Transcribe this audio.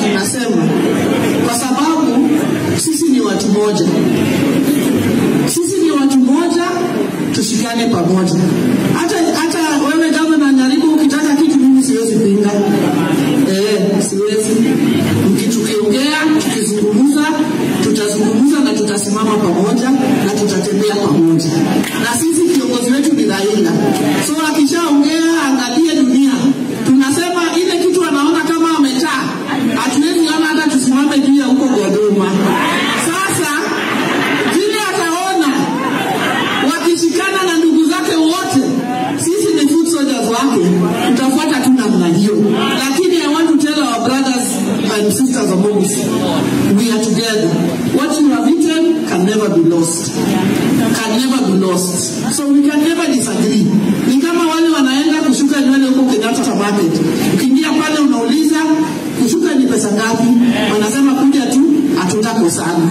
Tunasema kwa sababu sisi ni watu moja, sisi ni watu moja, tushikane pamoja. Hata wewe gavana Nyaribo, ukitaka kitu mimi siwezi pinga, siwezi. Tukiongea, tukizungumza, tutazungumza na tutasimama pamoja na tutatembea pamoja. Na sisi kiongozi wetu ni Raila, so akishaongea angalie dunia. Tunasema ile kitu anaona kama ametaa, hatuwezi ona hata tusimame juu ya huko Godoma. Sasa vile ataona wakishikana na ndugu zake wote, sisi ni foot soldiers wake, tutafuata tu namna hiyo. Lakini I want to tell our brothers and sisters of Mogusii, we are together. What you have eaten can never be lost. Can never be lost. So we can never disagree. Ni kama wale wanaenda kushuka nywele huko Kenyatta Market. Ukiingia pale unauliza kushuka ni pesa ngapi? Wanasema kuja tu, hatutakosana.